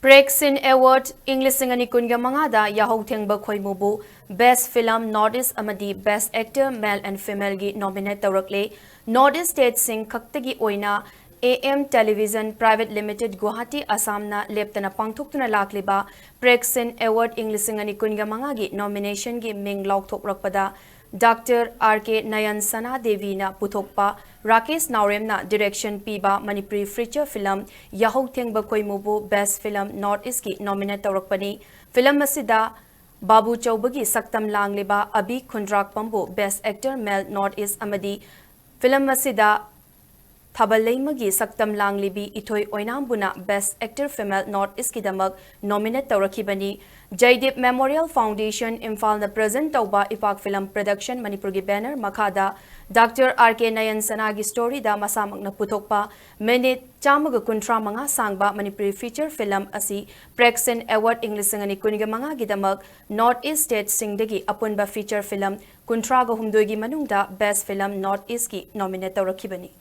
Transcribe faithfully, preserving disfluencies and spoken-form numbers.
Prek Cine Award ꯏꯪ ꯂꯤꯁꯤꯡ ꯑꯅꯤ ꯀꯨꯟꯒ ꯃꯉꯥꯗ ꯌꯥꯍꯧ ꯊꯦꯡꯕ ꯈꯣꯏꯃꯨꯕꯨ Best Film North East ꯑꯃꯗꯤ Best Actor Male and Female ꯒꯤ nominate ꯇꯧꯔꯛꯂꯦ꯫ North East state ꯁꯤꯡ ꯈꯛꯇꯒꯤ ꯑꯣꯏꯅ A M Television Private Limited, Guwahati, Assam ꯅ ꯂꯦꯞꯇꯅ ꯄꯥꯡꯊꯣꯛꯇꯨꯅ ꯂꯥꯛꯂꯤꯕ Prek Cine Award ꯏꯪ ꯂꯤꯁꯤꯡ ꯑꯅꯤ ꯀꯨꯟꯒ ꯃꯉꯥꯒꯤ nomination ꯒꯤ ꯃꯤꯡ ꯂꯥꯎꯊꯣꯛꯂꯛꯄꯗ Doctor R K Nayan Sana Devi ꯅ ꯄꯨꯊꯣꯛꯄ, ꯔꯥꯀꯦꯁ ꯅꯥꯎꯔꯦꯝꯅ direction ꯄꯤꯕ ꯃꯅꯤꯄꯨꯔꯤ feature film ꯌꯥꯍꯧ ꯊꯦꯡꯕ ꯈꯣꯏꯃꯨꯕꯨ Best Film North East ꯀꯤ nominate ꯇꯧꯔꯛꯄꯅꯤ꯫ Film ꯑꯁꯤꯗ ꯕꯥꯕꯨ ꯆꯧꯕꯒꯤ ꯁꯛꯇꯝ ꯂꯥꯡꯂꯤꯕ ꯑꯕꯤ ꯈꯨꯟꯗ꯭ꯔꯥꯛꯄꯝꯕꯨ Best Actor Male North East ꯑꯃꯗꯤ film ꯑꯁꯤꯗ ꯊꯥꯕꯜ ꯂꯩꯃꯒꯤ ꯁꯛꯇꯝ ꯂꯥꯡꯂꯤꯕꯤ ꯏꯊꯣꯏ ꯑꯣꯏꯅꯥꯝꯕꯨꯅ Best Actor Female North East ꯀꯤꯗꯃꯛ nominate ꯇꯧꯔꯛꯈꯤꯕꯅꯤ꯫ ꯖꯩꯗꯤꯞ Memorial Foundation ꯏꯝꯐꯥꯜꯅ present ꯇꯧꯕ ꯏꯄꯥꯛ Film Production ꯃꯅꯤꯄꯨꯔꯒꯤ banner ꯃꯈꯥꯗ Doctor R K Nayan Sana ꯒꯤ story ꯗ ꯃꯁꯥꯃꯛꯅ ꯄꯨꯊꯣꯛꯄ minute ꯆꯥꯝꯃꯒ ꯀꯨꯟꯊ꯭ꯔꯥ ꯃꯉꯥ ꯁꯥꯡꯕ ꯃꯅꯤꯄꯨꯔꯤ feature film ꯑꯁꯤ Prek Cine Award ꯏꯪ ꯂꯤꯁꯤꯡ ꯑꯅꯤ ꯀꯨꯟꯒ ꯃꯉꯥꯒꯤꯗꯃꯛ North East state ꯁꯤꯡꯗꯒꯤ ꯑꯄꯨꯟꯕ feature film ꯀꯨꯟꯊ꯭ꯔꯥꯒ ꯍꯨꯝꯗꯣꯏꯒꯤ ꯃꯅꯨꯡꯗ Best Film North East ꯀꯤ nominate ꯇꯧꯔꯛꯈꯤꯕꯅꯤ꯫